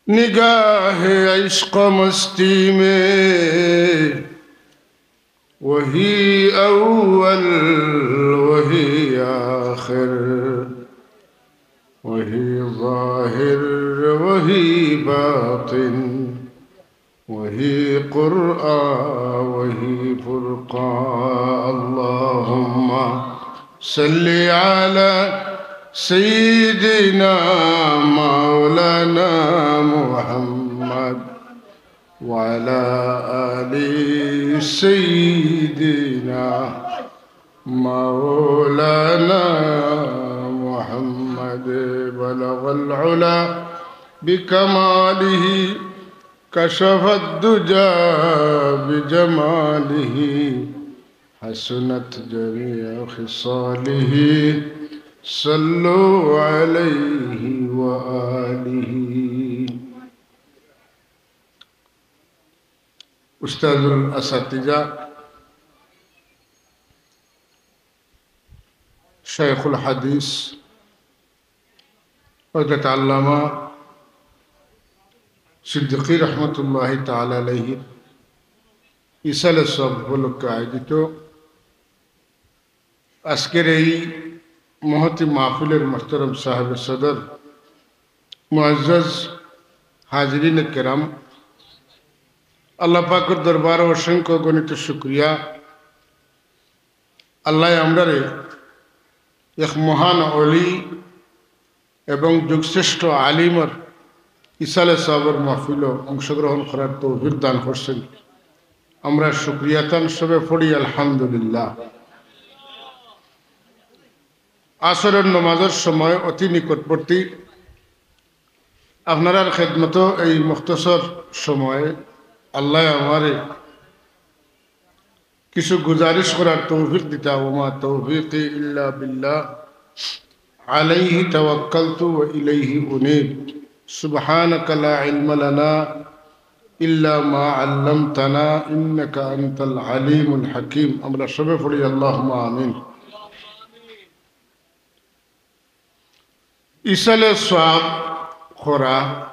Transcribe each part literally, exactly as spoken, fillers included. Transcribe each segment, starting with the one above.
نگاہ عشق و مستی میں، وہی اول، وہی آخر، وہی ظاہر، وہی باطن، وہی قرآن، وہی فرقان۔ اللهم صل على سيدنا مولانا محمد وعلى آل سيدنا مولانا محمد۔ بلغ العلا بكماله، كشف الدجى بجماله، حسنت جميع خصاله، صلوا عليه وآله۔ أستاذ الأساتذة، شيخ الحديث، হযরত আল্লামা সিদ্দিকী রহমতুল্লাহি তাআলা আলাইহির ইসালে সওয়াব উপলক্ষে আয়োজিত আজকের এই মহতী মাহফিলের মোহতরম সাহেব সদর, মুআজ্জাজ হাজিরিন কেরাম, আল্লাহ পাকের দরবারে অসংখ্য গণিত শুকরিয়া। আল্লাহ আমরারে এক মহান অলি এবং যুগশ্রেষ্ঠ আলিমর ইসালে সওয়াবর মাহফিলো অংশগ্রহণ করার তৌফিক দান করছেন। আমরা শুকরিয়া তান সবে পড়ি আলহামদুলিল্লাহ। আসরের নমাজের সময় অতি নিকটবর্তী। আপনারার খেদমতো এই মুখতসর সময়ে আল্লাহ আমারে কিছু গুজারিশ করার তৌফিক দিতা। وما توفيقي إلا بالله عليه توكلت وإليه أنيب। سبحانك لا علم لنا إلا ما علمتنا إنك أنت العليم الحكيم। আমরা সবে পড়ি আল্লাহুম্মা আমিন। ইসালে সওয়াব করা,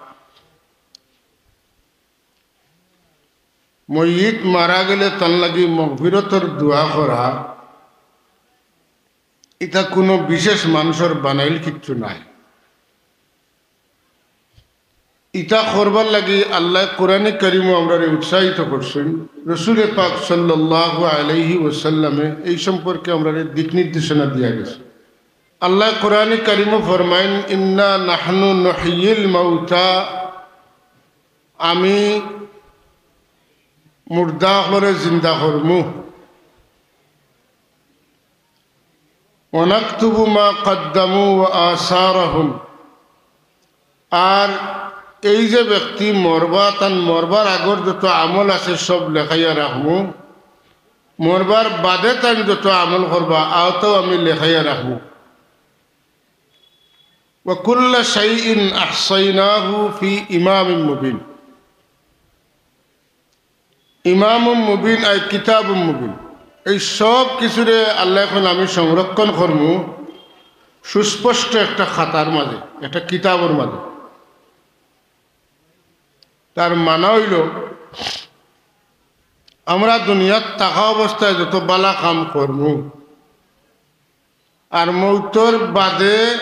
মইয়িত মারা গেলে তান লাগি মগফিরতর দোয়া করা, ইতা কুনু বিশেষ মানষর বানাইল কিচ্ছু নায়। ইতা করবার লাগি আল্লাহ কোরআনে কারিমো আমরারে উৎসাহিত করছেন। রসুলে পাক সাল্লাল্লাহু আলাইহি ওয়াসাল্লামে এই সম্পর্কে আমরারে দিক নির্দেশনা দিয়া গেছে। আল্লাহ কোরআনে কারিমো ফরমাইন, "إنا نحن نحيي الموتى", আমি মুর্দা অকলরে জিন্দা করমু। "ونكتب ما قدموا وآثارهم", আর এই যে ব্যক্তি মরবা, তান মরবার আগর যত আমল আছে সব লেখাইয়া রাখমু, মরবার বাদে তান যত আমল করবা, আওতাও আমি লেখাইয়া রাখমু। "وكل شيء أحصيناه في إمام مبين।" ইমামুম মুবিন আই কিতাবুম মুবিন। এই সব কিছুরে আল্লাহ এখন আমি সংরক্ষণ করমু সুস্পষ্ট একটা খাতার মাঝে, একটা কিতাবর মাঝে। তার মানা অইলো, আমরা দুনিয়াত থাকা অবস্থায় যত বালা কাম করমু, আর মৌতর বাদে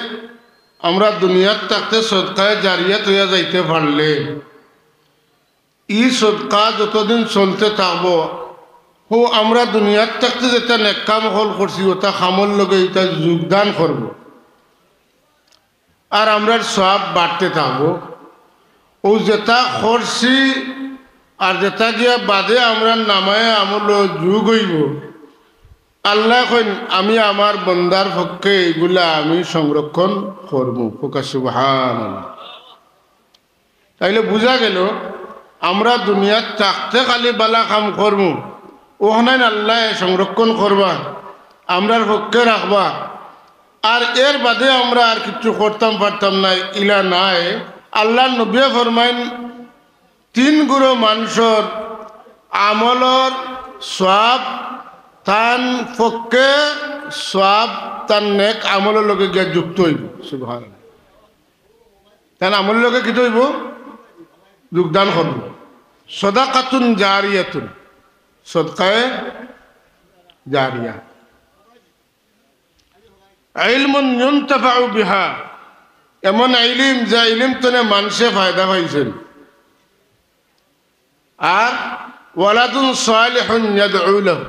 আমরা দুনিয়াত থাকতে সদকায়ে জারিয়াত অইয়া যাইতে পারলে, ই সদকা যতদিন চলতে থাকবো, হউ আমরা দুনিয়াত থাকতে যেতা নেক কাম অকল করছি, অতা কামর লগে ইতা যোগদান করবো। আর আমরার সওয়াব বাড়তে থাকবো। অউ যেতা করছি আর যেতা গিয়া বাদে আমরার নামায়ে আমলো যোগ অইবো, আল্লায় কইন, "আমি আমার বন্দার পক্ষে ইগুলা আমি সংরক্ষণ করমু।" কউক্কা সুবহানাল্লাহ। তাইলে বুঝা গেলো, আমরা দুনিয়াত থাকতে খালি বালা কাম করমু, অখানইন আল্লায় সংরক্ষণ করবা, আমরার পক্ষে রাখবা। আর এর বাদে আমরা আর কিচ্ছু করতাম পারতাম নায়, ইলা নায়। আল্লার নবিয়ে ফরমাইন, তিন গুরু মানষর আমলর সওয়াব তান পক্ষে, সওয়াব তান নেক আমলর লগে গিয়া যুক্ত অইবো। সুবহানাল্লাহ। তান আমলর লগে কিতা অইবো? যোগদান করব। সদাকাতুন জারিয়াতুন, সদকায়ে জারিয়া। ইলমুন ইউনতাফাউ বিহা, এমন ইলিম যে ইলিম তনে মানষে ফায়দা পাইছইন। আর ওয়ালাদুন সালিহুন ইয়াদউ লাহু,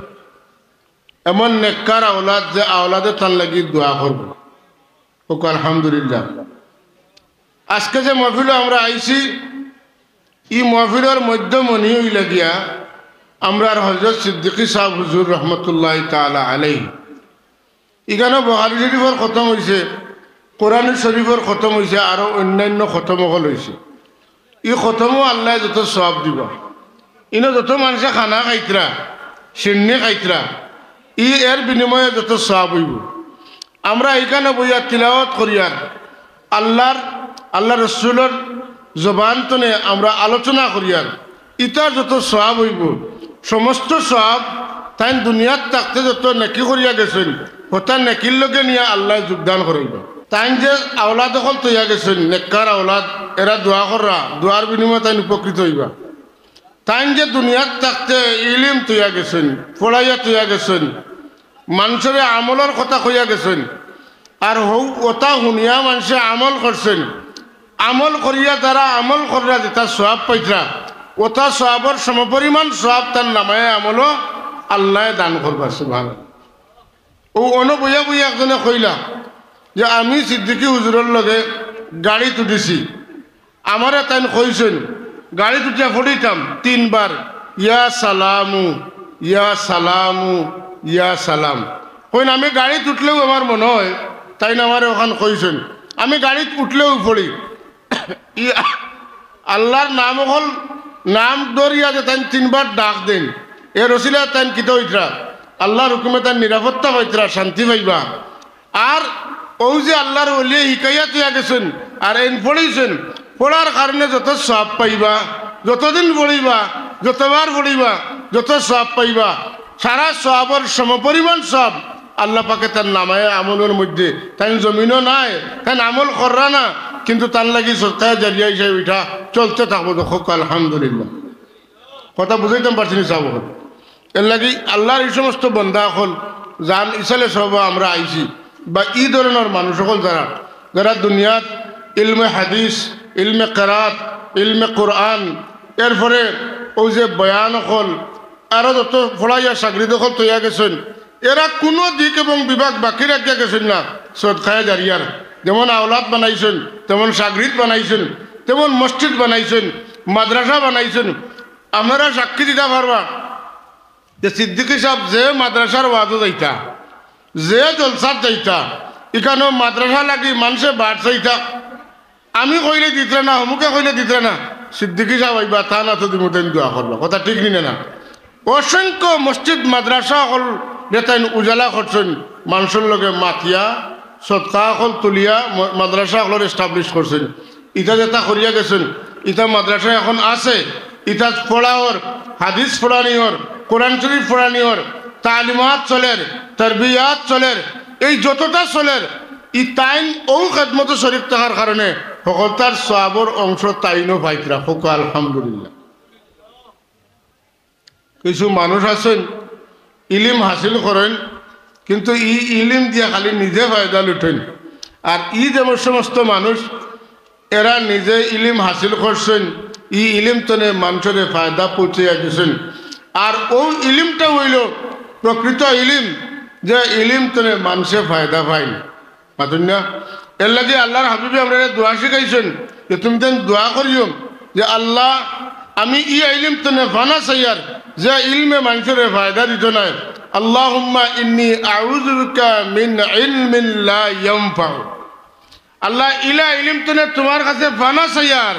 এমন নেককার আওলাদ যে আওলাদে তার লাগি দোয়া করব। কউক্কা আলহামদুলিল্লাহ। আজকে যে মহফিলো আমরা আইছি, ই মহফিলর মধ্যমণি অইলা গিয়া আমরার হজরত সিদ্দিকী সাব হুজুর রহমতুল্লাহি তাআলা আলাইহি। ইখানো বুখারী শরীফর খতম অইছে, কোরআন শরীফর খতম অইছে, আরো অইন্যাইন্য খতম অকল অইছে। ই খতমো আল্লায় যত সওয়াব দিবা, ইনো যত মানষে খানা খাইতরা, শিন্নি খাইতরা, ই এর বিনিময়ে যত সওয়াব অইবো। আমরা ইখানো বইয়া তিলাওয়াত করিয়ার, আল্লার, আল্লার রসুলর জবান তনে আমরা আলোচনা করিয়ার, ইতার যত সওয়াব অইবো, সমস্ত সওয়াব তাইন দুনিয়াত থাকতে যত নেকি করিয়া গেছইন, হতা নেকির লগে নিয়া আল্লায় যোগদান করাইবা। তাইন যে আওলাদ অকল তইয়া গেছইন, নেককার আওলাদ, এরা দোয়া কররা, দোয়ার বিনিময়ে তাইন উপকৃত অইবা। তাইন যে দুনিয়াত থাকতে ইলিম তইয়া গেছইন, পড়াইয়া তইয়া গেছইন, মানষরে আমলর কথা কইয়া গেছইন, আর হউ অতা হুনিয়া মানষে আমল করছইন, আমল করিয়া যারা আমল কররা যেতা সওয়াব পাইতরা, অতা সওয়াবর সমপরিমাণ সওয়াব তান নামায়ে আমলো আল্লায় দান করবা। সুবহানাল্লাহ। অউ অনো বইয়া বইয়া একজনে কইলা যে, "আমি সিদ্দিকী হুজুরর লগে গাড়িত উঠিছি, আমারে তাইন কইছইন, গাড়িত উঠিয়া পড়িতাম তিনবার, ইয়া সালামু, ইয়া সালামু, ইয়া সালাম।" কইন, "আমি গাড়িত উঠলেউ আমার মনো অয় তাইন আমারে অখান কইছইন, আমি গাড়িত উঠলেউ পড়ি।" ই আল্লার নাম অকল, নাম ধরিয়া যে তাইন তিনবার ডাক দেইন, এর উছিলায় তাইন কিতা অইতরা? আল্লার হুকুমে তাইন নিরাপত্তা পাইতরা, শান্তি পাইবা। আর অউ যে আল্লার ওলিয়ে হিকাইয়া তইয়া গেছইন, আর এইন পড়িছইন, পড়ার কারণে যত সওয়াব পাইবা, যতদিন পড়িবা, যতবার পড়িবা, যত সওয়াব পাইবা, সারা সওয়াবর সমপরিমাণ সওয়াব আল্লা পাকে তান নামায়ে আমলর মধ্যে, তাইন জমিনো নাই, তাইন আমল কররা না, কিন্তু তান লাগি সদকায়ে জারিয়া হিসাবে ইটা চলতে থাকবো। তো কউক্কা আলহামদুলিল্লাহ। কথা বুঝাইতাম পারছি নি সাব অকল? এর লাগি আল্লার ই সমস্ত বন্দা অকল যান ইসালে সওয়াব আমরা আইছি, বা ই ধরনর মানুষ অকল যারা, যারা দুনিয়াত ইলমে হাদিস, ইলমে কেরাত, ইলমে কোরআন, এরপরে অউ যে বয়ান অকল, আরো যত পড়াইয়া শাগরিদ অকল তইয়া গেছইন, এরা কুনু দিক এবং বিভাগ বাকি রাখিয়া গেছইন না। সদকায়ে জারিয়ার যেমন আওলাদ বানাইছইন, তেমন শাগরিদ বানাইছইন, তেমন মসজিদ বানাইছইন, মাদ্রাসা বানাইছইন। আপনারা সাক্ষী দিতা পারবা যে সিদ্দিকী সাব যে মাদ্রাসার ওয়াজো যাইতা, যে জলসাত যাইতা, ইখানো মাদ্রাসা লাগি মানষে বাট চাইতা। আমি কইলে দিতরা না, অমুকে কইলে দিতরা না, সিদ্দিকী সাব আইবা, তান আতো দিমু, তাইন দোয়া করবা। কথা ঠিক নি না? অসংখ্য মসজিদ মাদ্রাসা অকলরে তাইন উজালা করছইন, মানষর লগে মাতিয়া, সদকা অকল তুলিয়া ম-, মাদ্রাসা অকলরে establish করছইন। ইতা যেতা করিয়া গেছইন, ইতা মাদ্রাসা অখন আছে, ইতা পড়াওর, হাদিস পড়ানি অর, কোরআন শরীফ পড়ানি অর, তালিমাত চলের, তরবিয়াত চলের, এই যতটা চলের, ই তাইন অউ খেদমতো শরিক থাকার কারণে হকলতার সওয়াবর অংশ তাইনও পাইতরা। কউক্কা আলহামদুলিল্লাহ। কিছু মানুষ আছইন, ইলিম হাসিল করইন, কিন্তু ই ইলিম দিয়া খালি নিজে ফায়দা লুটইন। আর ই যে সমস্ত মানুষ, এরা নিজে ইলিম হাসিল করছইন, ই ইলিম তনে মানষরে ফায়দা পৌঁছাইয়া দিছইন। আর অউ ইলিমটা অইলো প্রকৃত ইলিম, যে ইলিম তনে মানষে ফায়দা পাইন। মাতইন না? এর লাগি আল্লার হাবিবে আমরারে দোয়া শিখাইছইন যে তুমি তাইন দোয়া করিও যে, "আল্লা, আমি ই ইলিম তনে ফানা চাইয়ার, যে ইলমে মানষরে ফায়দা দিতো নায়। আল্লাহুম্মা ইন্নী আউযু বিকা মিন ইলমিন লা ইয়ানফাউ।" আল্লা, ইলা ইলিম তনে তুমার কাছে ফানা চাইয়ার,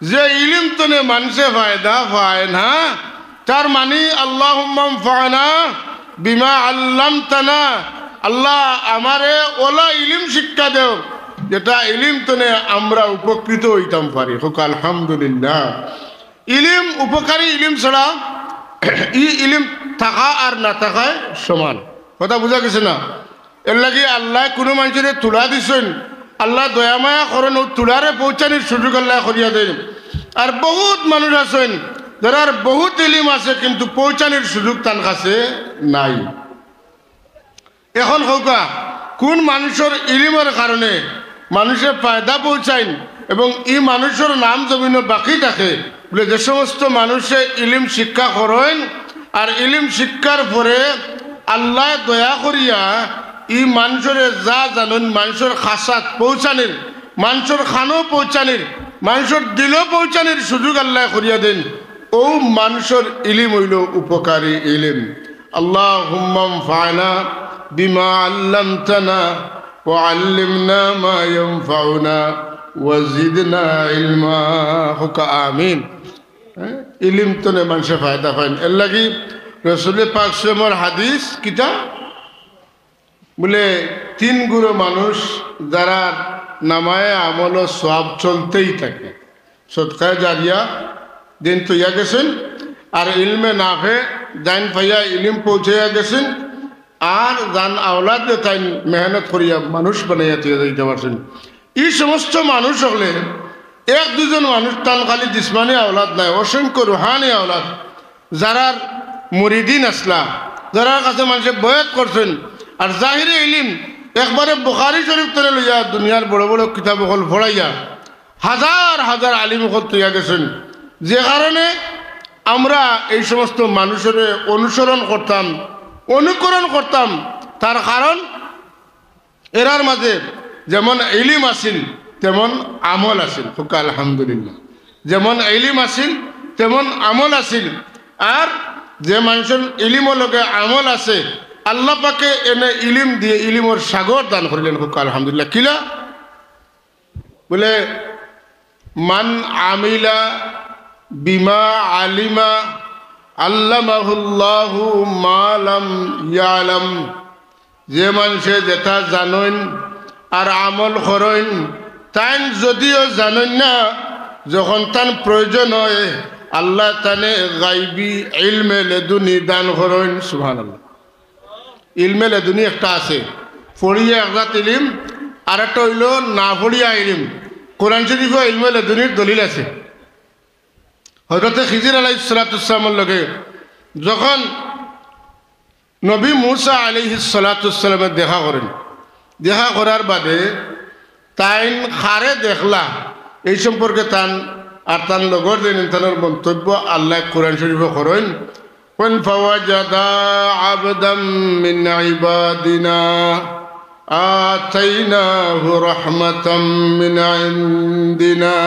যে ইলিম তনে মানষে ফায়দা পায় না, তার মানি, আল্লাহুম্মানফা'না বিমা আল্লামতানা, আল্লা, আমারে অলা ইলিম শিক্ষা দেও, যেটা ইলিম তনে আমরা উপকৃত অইতাম পারি। কউক্কা আলহামদুলিল্লাহ। ইলিম, উপকারী ইলিম ছাড়া ই ইলিম থাকা আর না থাকায় সমান। কথা বুঝা গেছে না? এর লাগি আল্লায় কুনু মানষরে তুলা দিছইন, আল্লায় দয়া মায়া করইন, অউ তুলারে পৌঁছানির সুযোগ আল্লায় করিয়া দেইন। আর বহুত মানুষ আছইন, যারার বহুত ইলিম আছে, কিন্তু পৌঁছানির সুযোগ তান কাছে নাই। এখন কউক্কা, কুন মানুষর ইলিমর কারণে মানুষে ফায়দা পৌঁছাইন এবং ই মানুষর নাম জমিনো বাকি থাকে? বুলে, যে সমস্ত মানুষে ইলিম শিক্ষা করইন আর ইলিম শিক্ষার পরে আল্লায় দয়া করিয়া ই মানুষরে যা জানইন, মানুষর খাসাত পৌঁছানির, মানুষর কানো পৌঁছানির, মানুষর দিলো পৌঁছানির সুযোগ আল্লায় করিয়া দেইন, অউ মানুষর ইলিম অইলো উপকারী ইলিম। اللهم انفعنا بما علمتنا وعلمنا ما ينفعنا وزدنا علما। কউক্কা আমিন। হ্যাঁ? ইলিম তনে মানষে ফায়দা পাইন। এরলাগি রসুলে পাক সাল্লাল্লাহু আলাইহি ওয়াসাল্লামর হাদিস কিতা? বুলে, তিন গুরু মানুষ, যারার নামায়ে আমলো সওয়াব চলতেই থাকে, সদকায়ে জারিয়া যেইন থইয়া গেছইন, আর ইলমে নাফে যেইন পাইয়া ইলিম পৌঁছাইয়া গেছইন, আর যান আওলাদরে তাইন মেহনত করিয়া মানুষ বানাইয়া থইয়া যাইতা পারছইন। ই সমস্ত মানুষ অকলে, এক দুইজন মানুষ তান খালি জিসমানি আওলাদ নায়, অসংখ্য রুহানি আওলাদ, যারার মুরিদিন আছলা, যারার কাছে মানষে বয়াত করছইন, আর জাহিরে ইলিম একবারে বুখারী শরীফ তনে লইয়া দুনিয়ার বড় বড় কিতাব অকল পড়াইয়া হাজার হাজার আলিম অকল থইয়া গেছইন। যে কারণে আমরা এই সমস্ত মানুষরে অনুসরণ করতাম, অনুকরণ করতাম, তার কারণ এরার মাঝে যেমন ইলিম আছিল, তেমন আমল আছিল। কউক্কা আলহামদুলিল্লাহ। যেমন ইলিম আছিল, তেমন আমল আছিল। আর যে মানষর ইলিমর লগে আমল আছে, আল্লাহ পাকে এনে ইলিম দিয়া ইলিমর সাগর দান করিলেন। কউক্কা আলহামদুলিল্লাহ। কিলা? বুলে, من عمل بما علم علمه الله ما لم يعلم। যে মানষে যেটা জানইন আর আমল করইন, তাইন যদিও জানইন না, যখন তান প্রয়োজন অয়, আল্লায় তানে গাইবি ইলমে লেদুনি দান করইন। সুবহানাল্লাহ। ইলমে লেদুনি একটা আছে, পড়িয়া এক জাত ইলিম, আর একটা অইলো না পড়িয়া ইলিম। কোরআন শরীফো ইলমে লেদুনির দলিল আছে। হযরতে খিজির আলাইহিস সালাতু ওয়াস সালামর লগে যখন নবী মুসা আলাইহিস সালাতু ওয়াস সালামে দেখা করইন, দেখা করার বাদে তাইন কারে দেখলা, এই সম্পর্কে তান আর তান লগর যেইন তানর মন্তব্য আল্লায় কোরআন শরীফো করইন, কইন, فوجدا عبدا من عبادنا آتيناه رحمة من عندنا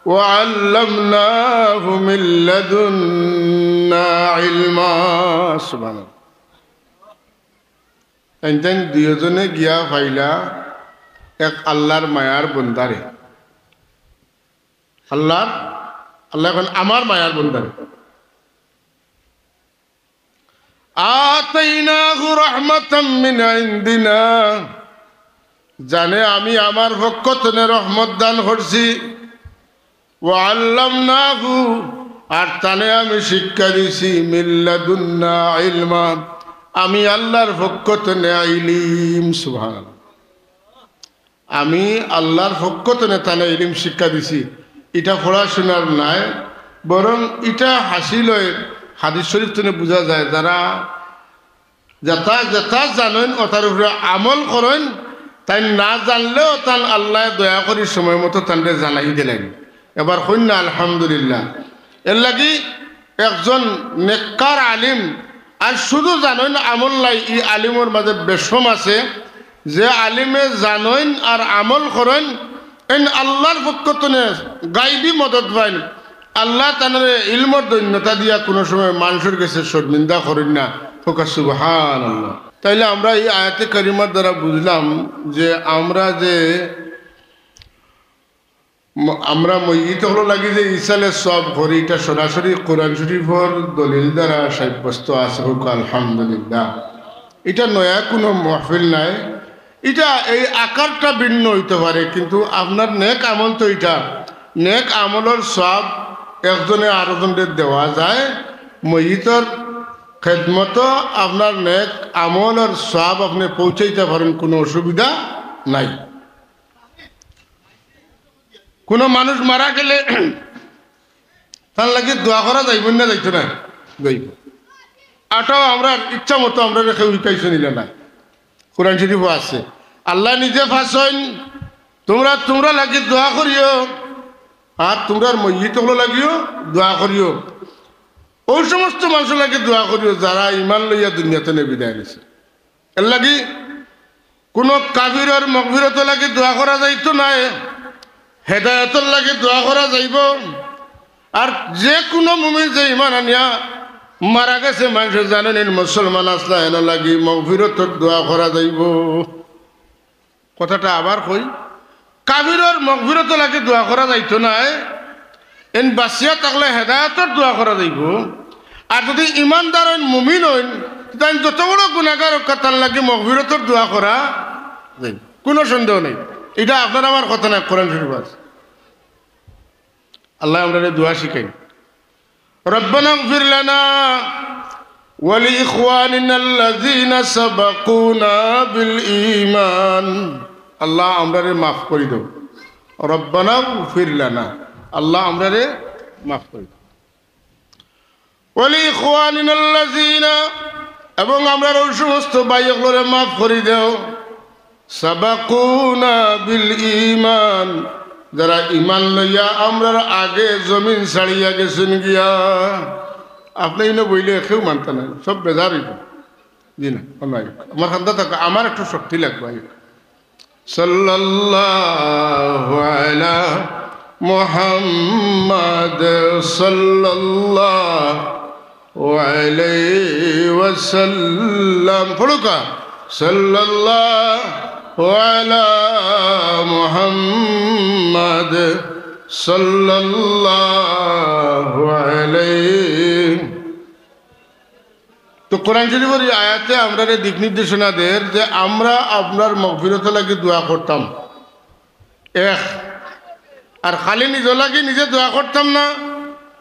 وعلمناه من لدنا علما। সুবহানাল্লাহ। তাইন তাইন দুইওজনে গিয়া পাইলা এক আল্লাহর মায়ার বন্দারে। আল্লাহর, আল্লায় কইন, আমার মায়ার বন্দারে। آتيناه رحمة من عندنا, যানে আমি আমার পক্ষ তনে রহমত দান করছি। وعلمناه, আর তানে আমি শিক্ষা দিছি, من لدنا علما, আমি আল্লাহর পক্ষ তনে ইলিম। সুবহানাল্লাহ। আমি আল্লাহর পক্ষ তনে তানে ইলিম শিক্ষা দিছি। ইটা পড়াশোনার নায়, বরং ইটা হাসিল অয়, হাদিস শরীফ তনে বুঝা যায়, যারা যেটা, যেটা জানইন, ওটার উপরে আমল করইন, তাইন না জানলেও তান আল্লায় দয়া করি সময় মতো তানরে জানাই দিলাইন। এবার কইন না আলহামদুলিল্লাহ। এরলাগি একজন নেককার আলিম আর শুধু জানইন আমল নাই, ই আলিমর মাঝে বেশকম আছে। যে আলিমে জানইন আর আমল করইন, এইন আল্লাহর পক্ষ তনে গাইবি মদত পাইন। আল্লায় তানরে ইলমর ধন্যতা দিয়া কুনু সময় মানষর গেছে শর্মিন্দা করইন না। কউক্কা সুবহানাল্লাহ। তাইলে আমরা ই আয়াতে কারিমার দ্বারা বুঝলাম যে আমরা যে ম-, আমরা মইয়িত অকলর লাগি যে ইসালে সওয়াব করি, ইটা সরাসরি কোরআন শরীফর দলিল দ্বারা সাব্যস্ত আছে। কউক্কা আলহামদুলিল্লাহ। ইটা নয়া কুনু মাহফিল নায়, ইটা এই আকারটা ভিন্ন অইতে পারে, কিন্তু আপনার নেক আমল তো ইটা। নেক আমলর সওয়াব একজনে আরোজনরে দেওয়া যায়, মইয়িতর খেদমতো আপনার নেক আমলর সওয়াব আপনে পৌঁছাইতা পারইন, কুনু অসুবিধা নাই। কুনু মানুষ মারা গেলে তান লাগি দোয়া করা যাইবো না, যাইতো না? যাইবো। এটাও আমরার ইচ্ছা মতো আমরারে কেউ হিকাইছে নিলে না। কোরআন শরীফও আছে, আল্লায় নিজে ফাসইন, "তুমরা তুমরার লাগি দোয়া করিও, আর তুমরার মইয়িত অকলর লাগিও দোয়া করিও।" অউ সমস্ত মানষর লাগি দোয়া করিও যারা ইমান লইয়া দুনিয়া থনে বিদায় নিছে। এরলাগি কুনু কাফিরর মগফিরতর লাগি দোয়া করা যাইতো নায়, হেদায়তর লাগি দোয়া করা যাইবো। আর যে কুনু মুমিন যে ইমান আনিয়া মারা গেছে, মানষে জানইন মুসলমান আছলা, এনর লাগি মগফিরতর দোয়া করা যাইবো। কথাটা আবার কই, কাফিরর মগফিরতর লাগি দোয়া করা যাইতো নায়, এন বাচিয়া থাকলে হেদায়তর দোয়া করা যাইবো। আর যুদি ইমানদার অইন, মুমিন অইন, তাইন যত বড় গুনাগার অউক্কা, তান লাগি মগফিরতর দোয়া করা যাইবো, কুনু সন্দেহ নাই। ইটা আপনার আমার কথা নায়, কোরআন শরীফ আছে। আল্লায় আমরারে দোয়া শিখাইন। ربنا اغفر لنا ولإخواننا الذين سبقونا بالإيمان। আল্লাহ, আমরারে মাফ করি দেও। ربنا اغفر لنا। আল্লাহ, আমরারে মাফ করি দেও। ولإخواننا الذين, এবং আমরার অউ সমস্ত ভাই অকলরে মাফ করি দেও। سبقونا بالإيمان, যারা ইমান লইয়া আমরার আগে জমিন ছাড়িয়া গেছইন গিয়া। আপনে ইনো বইলে কেউ মানতা নায়, সব বেজার অইবো। জি না, অন্য আইক। আমার কান্দা থাকো, আমার একটু শক্তি লাগবো, আইক। صلى الله على محمد صلى الله عليه وسلم। পড়ুক্কা। صلى الله على محمد صلى الله عليه। তো কোরআন শরীফর ই আয়াতে আমরারে দিক নির্দেশনা দের যে আমরা আমরার মগফিরতর লাগি দোয়া করতাম। এক, আর খালি নিজর লাগি নিজে দোয়া করতাম না,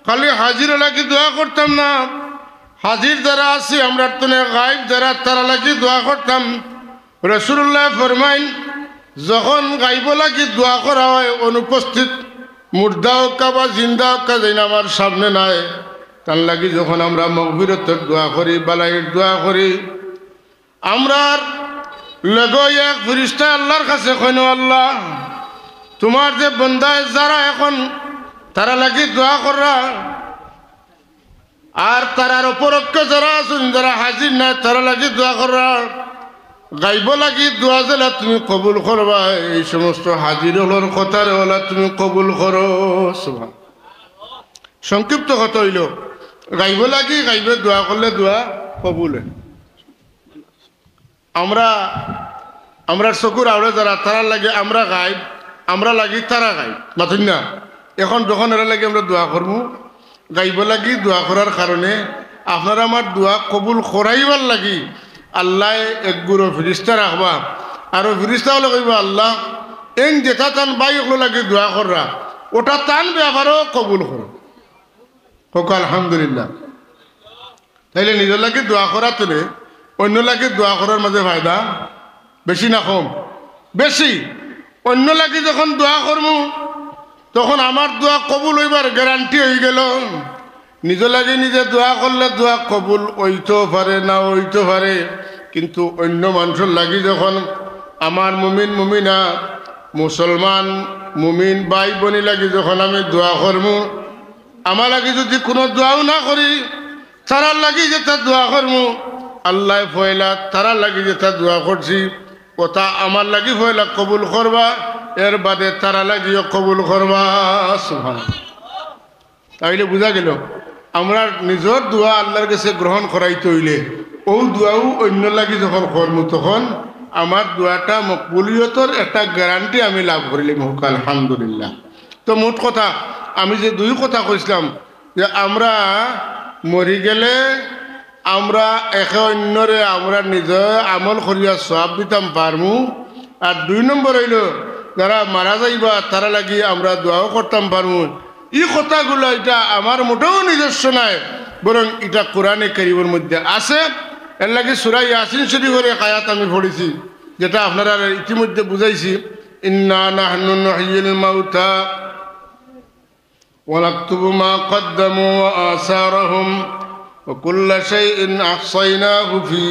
খালি হাজির লাগি দোয়া করতাম না, হাজির যারা আছি, আমরার তনে গাইব যারা, তারার লাগি দোয়া করতাম। রাসূলুল্লায় ফরমাইন, যখন গাইবর লাগি দোয়া করা অয়, অনুপস্থিত মুর্দা অউক্কা বা জিন্দা অউক্কা, যেইন আমার সামনে নাই, তান লাগি যখন আমরা মগফিরতর দোয়া করি, ভালাইর দোয়া করি, আমরার লগে এক ফিরিস্তায় আল্লার কাছে কইন, "ও আল্লাহ, তুমার যে বন্দায় যারা এখন তারার লাগি দোয়া কররা, আর তারার অপরপক্ষে যারা আছইন, যারা হাজির নায়, তারার লাগি দোয়া কররা, গাইবর লাগি দোয়া যেলা তুমি কবুল করবায়, এই সমস্ত হাজির অকলর কথারে অলা তুমি কবুল করো।" সুবহান। সংক্ষিপ্ত কথা অইলো, গাইবর লাগি গাইবে দোয়া করলে দোয়া কবুল অয়। আমরা, আমরার চকুর আড়ে যারা, তারার লাগি আমরা গাইব, আমরার লাগি তারা গাইব, মাতইন না? এখন যখন এরার লাগি আমরা দোয়া করমু, গাইবর লাগি দোয়া করার কারণে আপনার আমার দোয়া কবুল করাইবার লাগি আল্লায় এক গুরু ফিরিস্তা রাখবা। আর অউ ফিরিস্তা অকলে কইবা, "আল্লাহ, এইন যেটা তান ভাই অকলর লাগি দোয়া কররা, ওটা তান ব্যাপারেও কবুল করো।" কউক্কা আলহামদুলিল্লাহ। তাইলে নিজর লাগি দোয়া করার তনে অইন্যর লাগি দোয়া করার মাঝে ফায়দা বেশি না কম? বেশি। অইন্যর লাগি যখন দোয়া করমু, তখন আমার দোয়া কবুল অইবার গ্যারান্টি অইগেলো। নিজর লাগি নিজে দোয়া করলে দোয়া কবুল অইতো পারে, না অইতো পারে, কিন্তু অইন্য মানষর লাগি যখন, আমার মুমিন মুমিনা, মুসলমান মুমিন ভাই বইনর লাগি যখন আমি দোয়া করমু, আমার লাগি যুদি কুনু দোয়াও না করি, তারার লাগি যেটা দোয়া করমু, আল্লায় পয়লা তারার লাগি যেটা দোয়া করছি, ওটা আমার লাগি পয়লা কবুল করবা, এর বাদে তারার লাগিও কবুল করবা। সুবহানাল্লাহ। তাইলে বুঝা গেলো, আমরার নিজর দোয়া আল্লার গেছে গ্রহণ করাইতে অইলে অউ দোয়াও অইন্যর লাগি যখন করমু, তখন আমার দোয়াটা মকবুলিয়তর একটা গ্যারান্টি আমি লাভ করিলিমু। কউক্কা আলহামদুলিল্লাহ। তো মোট কথা, আমি যে দুই কথা কইছলাম, যে আমরা মরি গেলে আমরা একে অইন্যরে আমরা নিজে আমল করিয়া সওয়াব দিতাম পারমু। আর দুই নম্বর অইলো, যারা মারা যাইবা, তারার লাগি আমরা দোয়াও করতাম পারমু। ই কথাগুলা ইটা আমার মোটেও নিজস্ব নায়, বরং ইটা কোরআনে কারীমর মধ্যে আছে। এর লাগি সূরা ইয়াসিন শরীফর এক আয়াত আমি পড়ছি, যেটা আপনারারে ইতিমধ্যে বুঝাইছি, "ইন্না নাহনু নুহয়িল মাউতা।" ونكتب ما قدموا وآثارهم وكل شيء أحصيناه في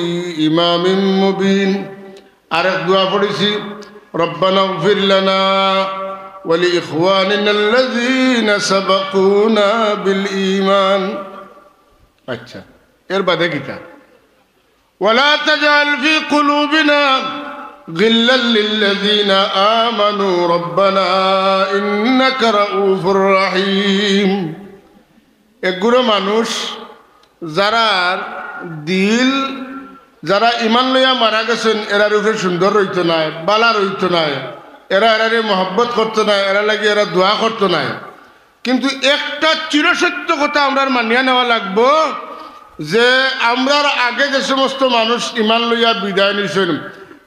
إمام مبين. আরেক দোয়া পড়ছি, ربنا اغفر لنا ولإخواننا الذين سبقونا بالإيمان. আচ্ছা, এর বাদে কিতা? ولا تجعل في قلوبنا غلا للذين آمنوا ربنا إنك رءوف رحيم. এগুলো মানুষ যারার দিল, যারা ইমান লইয়া মারা গেছইন, এরার উপরে সুন্দর রইতো নায়, বালা রইতো নায়, এরা এরারে মহব্বত করতো নায়, এরার লাগি এরা দোয়া করতো নায়। কিন্তু একটা চিরসত্য কথা আমরার মানিয়া নেওয়া লাগবো যে আমরার আগে যে সমস্ত মানুষ ইমান লইয়া বিদায় নিছইন,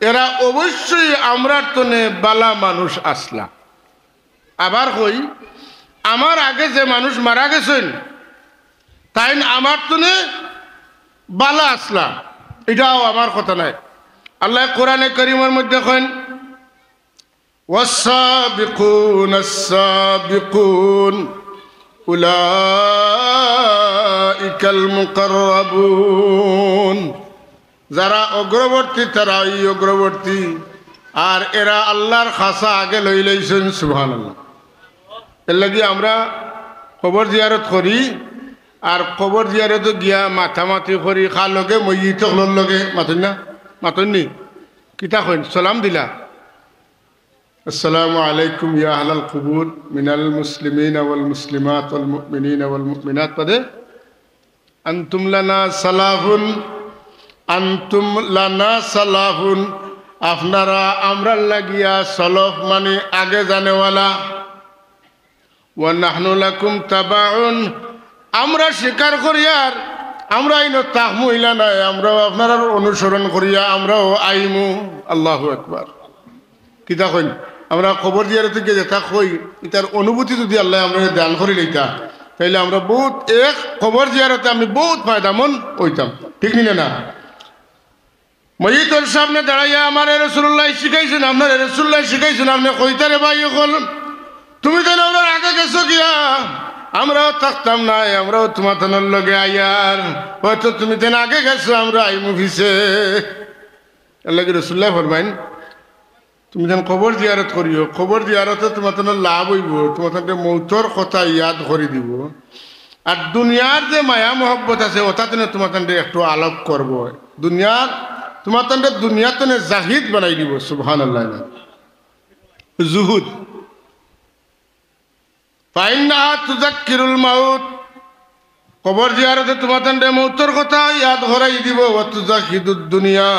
এরা অবশ্যই আমরার তনে বালা মানুষ আছলা। আবার কই, আমার আগে যে মানুষ মারা গেছইন, তাইন আমার তনে বালা আছলা, ইটাও আমার কথা নায়। আল্লায় কোরআনে করিমর মধ্যে কইন, والسابقون السابقون أولئك المقربون. যারা অগ্রবর্তী, তারাই অগ্রবর্তী, আর এরা আল্লার খাছা আগে লই লইছইন। সুবহানাল্লাহ। এরলাগি আমরা কবর জিয়ারত করি, আর কবর জিয়ারতো গিয়া মাতামাতি করি, কার লগে? মইয়িত অকলর লগে। মাতইন না? মাতইন নি? কিতা কইন? সালাম দিলা। السلام عليكم يا أهل القبور من المسلمين والمسلمات والمؤمنين والمؤمنات. বাদে, أنتم لنا سلف, أنتم لنا سلف, আপনারা আমরার লাগিয়া সলফ, মানে আগে যানেওয়ালা। ونحن لكم تبع, আমরা স্বীকার করিয়ার, আমরা ইনো থাকমু ইলা নায়, আমরাও আপনারার অনুসরণ করিয়া আমরাও আইমু। আল্লাহু আকবার। কিতা কইন? আমরা কবর জিয়ারতে গিয়া যেতা কই, ইতার অনুভূতি যুদি আল্লায় আমরারে দান করি লইতা, তাইলে আমরা বউত, এক কবর জিয়ারতে আমি বউত ফায়দামন্দ অইতাম। ঠিক নি না? মইয়িতর সামনে দাঁড়াইয়া আমারে রাসুলুল্লায় শিখাইছইন, আপনারে রাসুলুল্লায় শিখাইছইন, আপনে কইতা রে ভাই অকল, তুমি যেন আমরার আগে গেছো গিয়া, আমরাও থাকতাম নায়, আমরাও তুমাতানর লগে আইয়ার, অয়তো তুমি যেন আগে গেছো, আমরা আইমু পিছে। এরলাগি রাসুলুল্লায় ফরমাইন, তুমি যেন কবর জিয়ারত করিও, কবর জিয়ারতে তুমাতানর লাভ অইবো, তুমাতানরে মউতর কথা ইয়াদ করি দিবো। আর দুনিয়ার যে মায়া মহব্বত আছে, অতা তনে তুমাতানরে একটু আলাপ করবো। দুনিয়ার, তুমাতানরে দুনিয়ার তনে জাহিদ বানাই দিবো। সুবহানাল্লাহ। জুহুদ। فإنها تذكر الموت, কবর জিয়ারতে তুমাতানরে মউতর কথা ইয়াদ করাই দিবো। وتزهد الدنيا,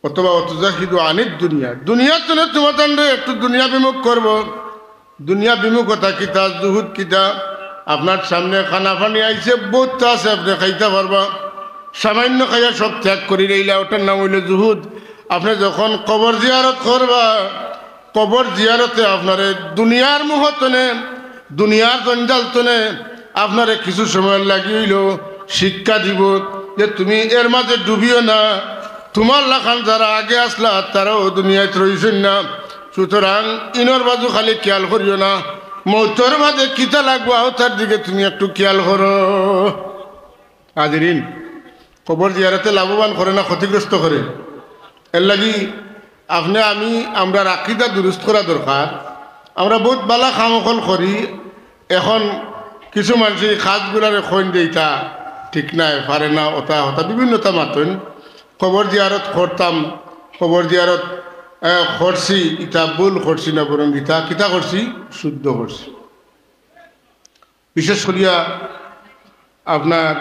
অথবা وتزهد عن الدنيا, দুনিয়ার তনে তুমাতানরে একটু দুনিয়া বিমুখ করবো। দুনিয়া বিমুখতা কিতা, জুহুদ কিতা? আপনার সামনে খানা পানি আইছে, বউততা আছে, আপনে খাইতা পারবা, সামাইন্য খাইয়া সব ত্যাগ করি লইলা, অটার নাম অইলো জুহুদ। আপনে যখন কবর জিয়ারত করবা, কবর জিয়ারতে আপনারে দুনিয়ার মোহ তনে, দুনিয়ার জঞ্জাল তনে আপনারে কিছু সময়র লাগি অইলেও শিক্ষা দিবো যে তুমি এর মাঝে ডুবিও না। তুমার লাখান যারা আগে আছলা, তারাও দুনিয়াত রইছইন না। সুতরাং ইনর বাজু খালি খিয়াল করিও না, মউতর বাদে কিতা লাগবো, অতার দিকে তুমি একটু খিয়াল করো। হাজিরিন, কবর জিয়ারতে লাভবান করে না ক্ষতিগ্রস্ত করে? এরলাগি আপনে আমি আমরার আকিদা দুরুস্ত করা দরকার। আমরা বউত বালা কাম অকল করি, অখন কিছু মানষে ই কাজগুলারে কইন যে ইতা ঠিক নায়, পারে না, অতা অতা বিভিন্নতা মাতইন। কবর জিয়ারত করতাম, কবর জিয়ারত, আহ, করছি, ইতা ভুল করছি না, বরং ইতা কিতা করছি, শুদ্ধ করছি। বিশেষ করিয়া আপনার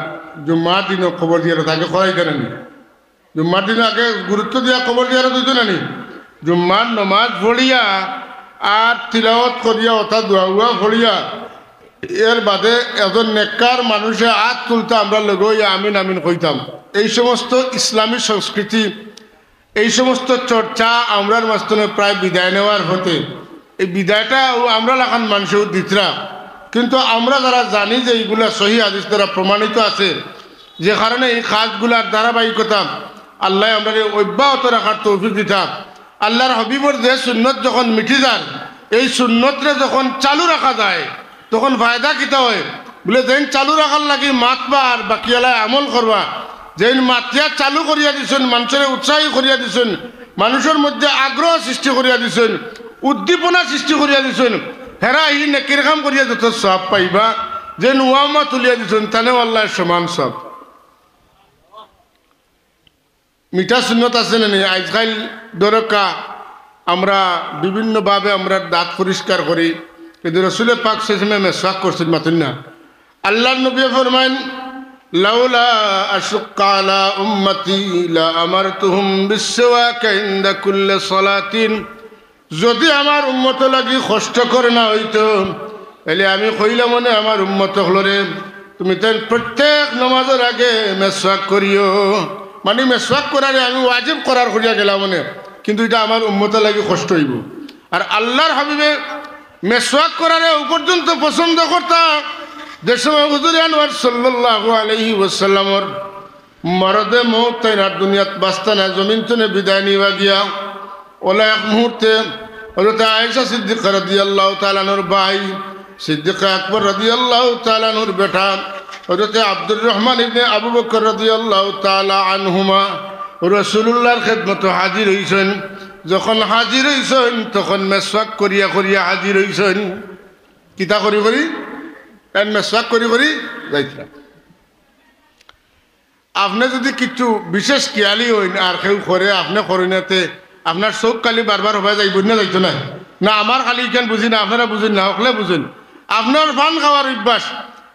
জুম্মার দিনো কবর জিয়ারত আগে করাইতা না নি? জুম্মার দিনো আগে গুরুত্ব দিয়া কবর জিয়ারত অইতো না নি? জুম্মার নমাজ পড়িয়া আর তিলাওয়াত করিয়া অতা দোয়া উয়া পড়িয়া এর বাদে একজন নেককার মানুষে আত তুলতা, আমরা লগে অইয়া আমিন আমিন কইতাম। এই সমস্ত ইসলামী সংস্কৃতি, এই সমস্ত চর্চা আমরার মাঝ তনে প্রায় বিদায় নেওয়ার পথে। এই বিদায়টা অউ আমরার লাখান মানষেও দিতরা, কিন্তু আমরা যারা জানি যে ইগুলা সহি হাদিস দ্বারা প্রমাণিত আছে, যে কারণে ই কাজগুলার ধারাবাহিকতা আল্লায় আমরারে অব্যাহত রাখার তৌফিক দিতা। আল্লার হাবিবর যে সুন্নত যখন মিটি যার, এই সুন্নতরে যখন চালু রাখা যায়, তখন ফায়দা কিতা অয়? বুলে, যেইন চালু রাখার লাগি মাতবা আর বাকিআলায় আমল করবা, যেইন মাতিয়া চালু করিয়া দিছইন, মানষরে উৎসাহী করিয়া দিছইন, মানষর মধ্যে আগ্রহ সৃষ্টি করিয়া দিছইন, উদ্দীপনা সৃষ্টি করিয়া দিছইন, হেরা ই নেকির কাম করিয়া যত সওয়াব পাইবা, যেইন ওয়ামা তুলিয়া দিছইন, তানেও আল্লায় সমান সওয়াব। মিঠা সুন্নত আছে না নি? আইজকাইল ধরউক্কা আমরা বিভিন্নভাবে আমরা দাঁত পরিষ্কার করি, কিন্তু রসুলে পাক সাল্লাল্লাহু আলাইহি ওয়াসাল্লামে মেসওয়াক করছইন, মাতইন না? আল্লাহর নবী ফরমাইন, "লাউলা আশুক্কা আলা উম্মতি লা আমারতুহুম বিসসিওয়াক ইনদা কুল্লি সালাতিন।" যদি আমার উম্মতর লাগি কষ্টকর না অইতো, তাইলে আমি কইলাম অনে আমার উম্মত অকলরে, তুমি তাইন প্রত্যেক নমাজর আগে মেসওয়াক করিও। মানি মেসওয়াক করারে আমি ওয়াজিব করার করিয়া গেলাম অনে, কিন্তু ইটা আমার উম্মতর লাগি কষ্ট অইবো। আর আল্লাহর হাবিবে মেসওয়াক করারে অউ পর্যন্ত পছন্দ করতা, যে সময় হুজুরে আনোয়ার সাল্লাল্লাহু আলাইহি ওয়াসাল্লামর মরদে মউত তাইন আর দুনিয়াত বাঁচতা না, জমিন তনে বিদায় নিবা গিয়া। অউলা এক মুহূর্তে হযরতে আয়েশা সিদ্দিকা রাদিয়াল্লাহু তাআলা আনহার ভাই, সিদ্দিকে আকবর রাদিয়াল্লাহু তাআলা আনহুর বেটা, হযরতে আব্দুর রহমান ইবনে আবু বকর রাদিয়াল্লাহু তাআলা আনহুমা রাসূলুল্লাহর খেদমতো হাজির অইছইন। যখন হাজির অইছইন, তখন মেসওয়াক করিয়া করিয়া হাজির অইছইন। কিতা করি করি? এন মেসওয়াক করি করি যাইতরা। আপনে যুদি কিচ্ছু বিশেষ খিয়ালি অইন আর কেউ করে, আপনে করইন না তে, আপনার চউখ খালি বারবার হবায় যাইবো না, যাইতো নায়? না, আমার খালি ইখান বুঝি না, আপনারা বুঝইন না, হকলে বুঝইন। আপনার পান খাওয়ার অভ্যাস,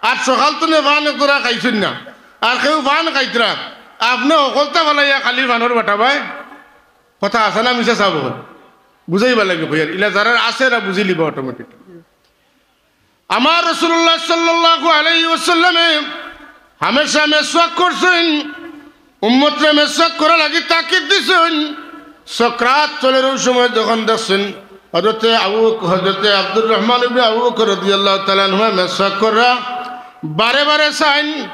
আর সকাল তনে পান একজরা খাইছইন না, আর কেউ পান খাইতরা, আপনে হকলতা ফালাইয়া খালি পানর বাটা বায়। কথা আছে না মিছা সাব অকল? বুঝাইবার লাগি কইয়ার, ইলা যারার আছে এরা বুঝিলিবা automatic। আমার রাসূলুল্লাহ সাল্লাল্লাহু আলাইহি ওয়াসাল্লামে হামেশা মেসওয়াক করছইন, উম্মতরে মেসওয়াক করার লাগি তাকিদ দিছইন। সকরাত চলের অউ সময় যখন দেখছইন হযরতে আবু, হযরতে আব্দুর রহমান ইবনে আবু বকর রাদিয়াল্লাহু তাআলা আনহুমা মেসওয়াক কররা, বারে বারে চাইন।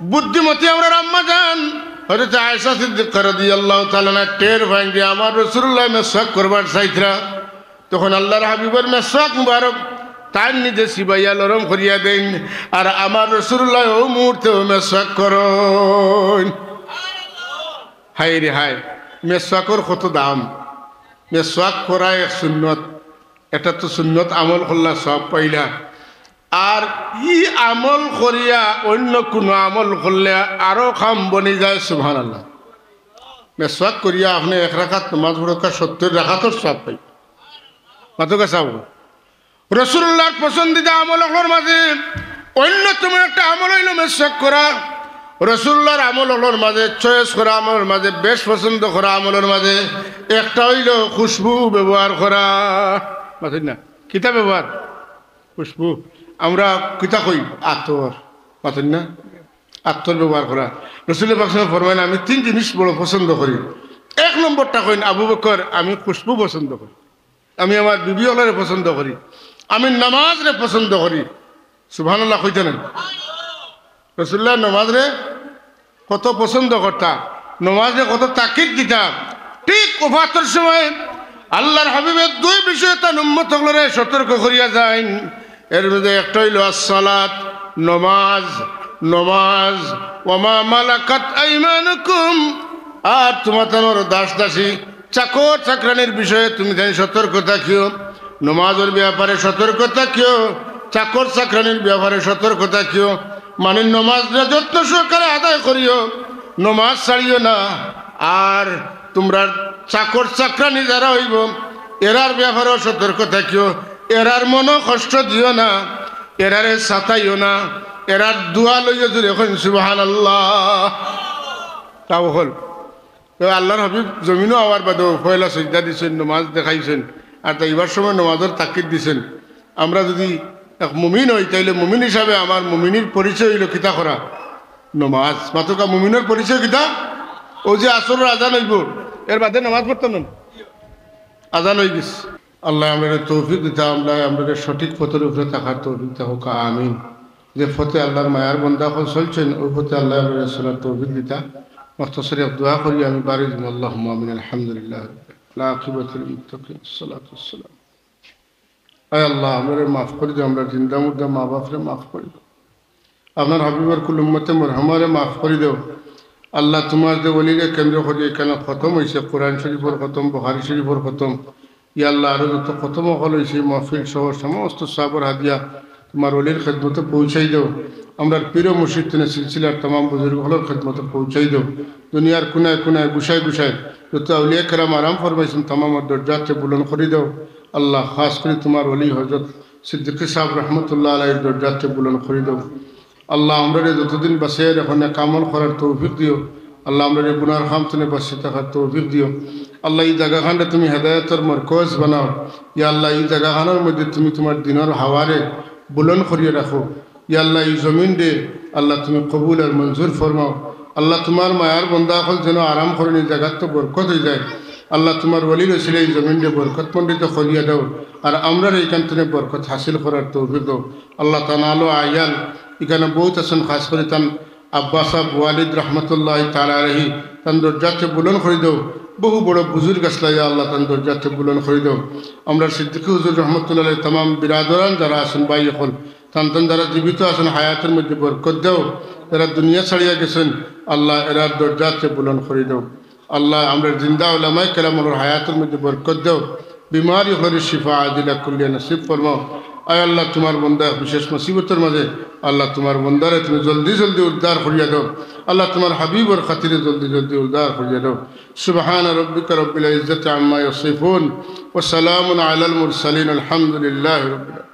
বুদ্ধিমতী আমরার আম্মাজান হযরতে আয়েশা সিদ্দিকা রাদিয়াল্লাহু তাআলা আনহা টের পাইন যে আমার রাসূলুল্লাহ মেসওয়াক করবার চাইতরা। তখন আল্লাহর হাবিবর মেসওয়াক মুবারক তাইন নিজে চিবাইয়া লরম করিয়া দেইন, আর আমার রাসূলুল্লাহ অউ মুহূর্তেও মেসওয়াক করইন। হায় রে হায়, মেসওয়াকর কত দাম! মেসওয়াক করা এক সুন্নত, এটা তো সুন্নত আমল করলা, সওয়াব পাইলা। আর ই আমল করিয়া অইন্য কুনু আমল করলে আরো কাম বনি যায়, সুবহানাল্লাহ। মেসওয়াক করিয়া আপনে এক রাকাত নমাজ পড়উক্কা, সত্তর রাকাতর সওয়াব পাইবা। মাতউক্কা সাব। রাসূলুল্লাহর পছন্দিদা আমল অকলর মাঝে অন্যতম একটা আমল অইলো মেসওয়াক করা। রাসূলুল্লাহর আমল অকলর মাঝে, choice করা আমলর মাঝে, বেশ পছন্দ করা আমলর মাঝে একটা অইলো খুশবু ব্যবহার করা। মাতইন না? কিতা ব্যবহার? খুশবু। আমরা কিতা কই? আতর। মাতইন না? আতর ব্যবহার করা। রাসূলে পাক সাল্লাল্লাহু আলাইহি ওয়াসাল্লাম ফরমাইন, "আমি তিন জিনিস বড় পছন্দ করি।" এক নম্বরটা কইন, "আবু বকর, আমি খুশবু পছন্দ করি, আমি আমার বিবি অকলরে পছন্দ করি, আমি নমাজরে পছন্দ করি।" সুবহানাল্লাহ কইতা নায়? রাসূলুল্লাহ নমাজরে কত পছন্দ করতা, নমাজরে কত তাকিদ দিতা। ঠিক ওফাতর সময় আল্লাহর হাবিবে দুই বিষয়ে তান উম্মত অকলরে সতর্ক করিয়া যাইন। এর মধ্যে একটা অইলো আসসালাত, নমাজ, নমাজ, ওয়া মা মালাকাত আইমানুকুম, আর তুমাতানর দাস দাসী, চাকর চাকরানির বিষয়ে তুমি তাইন সতর্ক থাকিও, নমাজর ব্যাপারে সতর্ক থাকিও, চাকর চাকরানির ব্যাপারে সতর্ক থাকিও। মানে নমাজরে যত্ন সহকারে আদায় করিও, নমাজ ছাড়িও না। আর তুমরার চাকর চাকরানি যারা অইবো, এরার ব্যাপারেও সতর্ক থাকিও, এরার মনো কষ্ট দিও না, এরারে সাতাইও না, এরার দোয়া লইও, জুরে কইন সুবহানাল্লাহ। তাও অকল। তো আল্লাহর হাবিব জমিনো আওয়ার বাদেও পয়লা সইজদা দিছইন, নমাজ দেখাইছইন, আর যাইবার সময় নমাজর তাকিদ দিছইন। আমরা যুদি এক মুমিন অই, তাইলে মুমিন হিসাবে আমার মুমিনির পরিচয় অইলো কিতা করা? নমাজ। মাতউক্কা, মুমিনর পরিচয় কিতা? অউ যে আসরর আজান অইবো, এর বাদে নমাজ পড়তাম না? আজান অইগেছে। আল্লায় আমরারে তৌফিক দিতা, আল্লায় আমরারে সঠিক পথর উপরে থাকার তৌফিক দেউক্কা, আমিন। যে পথে আল্লাহর মায়ার বন্দা অকল চলছইন, অউ পথে আল্লায় আমরারে চলার তৌফিক দিতা। মুখতাসর এক দোয়া করি আমি বাড়ি দিমু। আল্লাহুম্মা আমিন। আলহামদুলিল্লাহ। আলা আকিবাতিল মুত্তাকিন। আসসালাতু ওয়াসসালাম। আয় আল্লাহ, আমরারে মাফ করি দেও, আমরার জিন্দা মুর্দা মা বাপরে মাফ করি দেও। আপনার হাবিবর কুল উম্মতে মরহুমারে মাফ করি দেও। আল্লাহ, তুমার যে ওলিরে কেন্দ্র করি এখানো খতম অইছে, কোরআন শরীফর খতম, বুখারী শরীফর খতম, ইয়া আল্লাহ, আরো যত খতম অকল অইছে, মহফিল সহ সমস্ত সওয়াবর হাদিয়া তুমার ওলির খেদমতো পৌঁছাই দেও। আমরার পীর ও মুর্শিদ তনে সিলসিলার তামাম বুজুর্গ অকলর খেদমতো পৌঁছাই দেও। দুনিয়ার কুনায় কুনায়, গুশায় গুশায় যত আউলিয়া কেরাম আরাম ফরমাইছইন, তামামর দরজাতে বুলন্দ করি দেও। আল্লাহ, খাস করি তুমার ওলি হযরত সিদ্দিকী সাহেব রহমতুল্লাহ আলাইহির দরজাতে বুলন্দ করি দেও। আল্লাহ, আমরারে যতদিন বাঁচাইয়া রাখো, নেক আমল করার তৌফিক দিও। আল্লাহ, আমরারে গুনার কাম তনে বাঁচি থাকার তৌফিক দিও। আল্লাহ, ই জাগাখানরে তুমি হেদায়েতর মরকজ বানাও। ইয়া আল্লাহ, ই জাগাখানর মধ্যে তুমি তুমার দিনর হাওয়ারে বুলন্দ করিয়া রাখো। ইয়া আল্লাহ, ই জমিনরে আল্লাহ তুমি কবুল আর মঞ্জুর ফরমাও। আল্লাহ, তুমার মায়ার বন্দা অকল যেন আরাম করইন, ই জাগাত তো বরকত অইযায়। আল্লাহ, তুমার ওলির উসিলায় ই জমিনরে বরকতমণ্ডিত করিয়া দেও, আর আমরারে ইখান তনে বরকত হাসিল করার তৌফিক দেও। আল্লাহ, তান আলো আয়াল ইখানো বউত আছইন, খাস করি তান আব্বা সাহেব ওয়ালিদ রহমতুল্লাহ তাআলা আলাইহি, তান দরজাতে বুলন্দ করি দেও। বহু বড় বুজুর্গ আছলা, ইয়া আল্লাহ, তান দরজাতে বুলন্দ করি দেও। আমরার সিদ্দিকী হুজুর রহমতুল্লাহ আলাইহি, তামাম বিরাদরান যারা আছইন, ভাই অকল, তান তান যারা জীবিত আছইন, হায়াতর মধ্যে বরকত দেও। যারা দুনিয়া ছাড়িয়া গেছইন, আল্লাহ, এরার দরজাতে বুলন্দ করি দেও। আল্লাহ, আমরার জিন্দা উলামায়ে কেরাম অকলর হায়াতর মধ্যে বরকত দেও। বিমারি অকলরে শিফা আজিলা কুল্লিয়া নসিব ফরমাও। আয় আল্লাহ, তুমার বন্দা এক বিশেষ মুসিবতর মাঝে, আল্লাহ, তুমার বন্দারে তুমি জলদি জলদি উদ্ধার করিয়া দেও। আল্লাহ, তুমার হাবিবর খাতিরে জলদি জলদি উদ্ধার করিয়া দেও। سبحان ربك رب العزة عما يصفون وسلام على المرسلين والحمد لله رب العالمين.